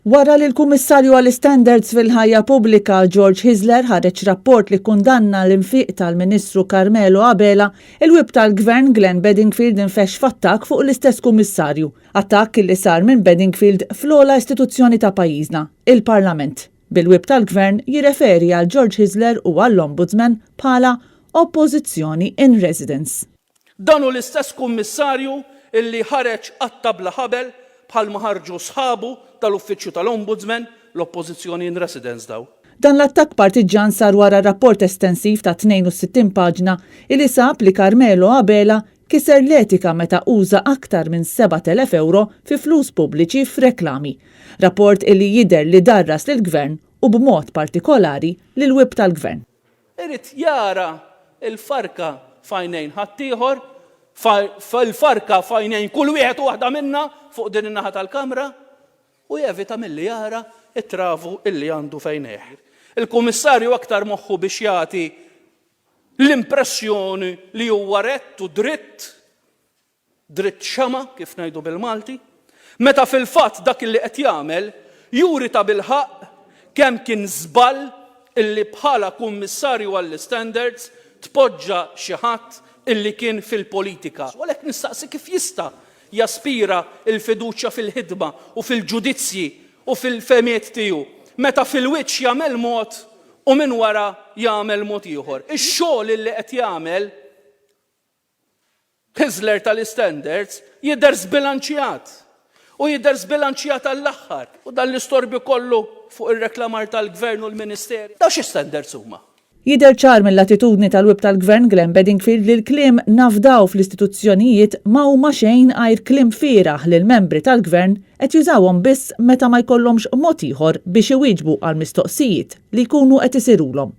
Wara li l-Kummissarju għall-Istandards fil-Ħajja Pubblika George Hyzler ħareġ rapport li kkundanna l-infiq tal-Ministru Carmelo Abela, il-Whip tal-Gvern Glenn Bedingfield infexx f'attakk fuq l-istess Kummissarju. Attakk li sar minn Bedingfield fl-ogħla istituzzjoni ta' pajjiżna, il-Parlament. Bil-Whip tal-Gvern jirreferi għal George Hyzler u għall-Ombudsman bħala Oppożizzjoni in residence. Dan hu l-istess Kummissarju illi ħareġ qatta' bla ħabel bħalma ħarġu sħabu tal-Uffiċċju tal-Ombudsman, l-Oppożizzjoni in residence daw. Dan l-attakk partiġġan sar wara rapport estensiv ta' 62 paġna illi sab li Carmelo Abela kiser l-etika meta uża aktar minn 7,000 ewro fi flus pubbliċi f'reklami. Rapport illi jidher li darras lill-Gvern u b'mod partikolari lill-Whip tal-Gvern. Irid jara l-farka f'għajnejn ħaddieħor, il-farka f'għajnejn kull wieħed u waħda minna fuq din in-naħa tal-kamra, u jevita milli jara t-travu illi għandu f'għajnejh. Il-Kummissarju aktar moħħu biex jagħti l-impressjoni li huwa rett u dritt dritt xama', kif ngħidu bil-Malti, meta fil-fatt dak illi qed jagħmel juri tabilħaqq kemm kien żball illi bħala Kummissarju għall-Istandards tpoġġa xi ħadd illi kien fil-politika. U għalhekk nistaqsi kif jista' jaspira l-fiduċja fil-ħidma u fil-ġudizzji u fil-fehmiet tiegħu meta fil-wiċċ jagħmel mod u minn wara jagħmel mod ieħor. Ix-xogħol illi qed jagħmel Hyzler tal-istandards jidher żbilanċjat. U jidher żbilanċjat għall-aħħar. U dan l-istorbju kollu fuq ir-reklamar tal-Gvern u l-Ministeri, dawn xi standards huma? Jidher ċar mill-attitudni tal-Whip tal-Gvern Glenn Bedingfield li l-kliem nafdaw fl-istituzzjonijiet ma huma xejn għajr kliem fieragħ li l-membri tal-Gvern qed jużawhom biss meta ma jkollhomx mod ieħor biex iwieġbu għal mistoqsijiet li jkunu qed isirulhom.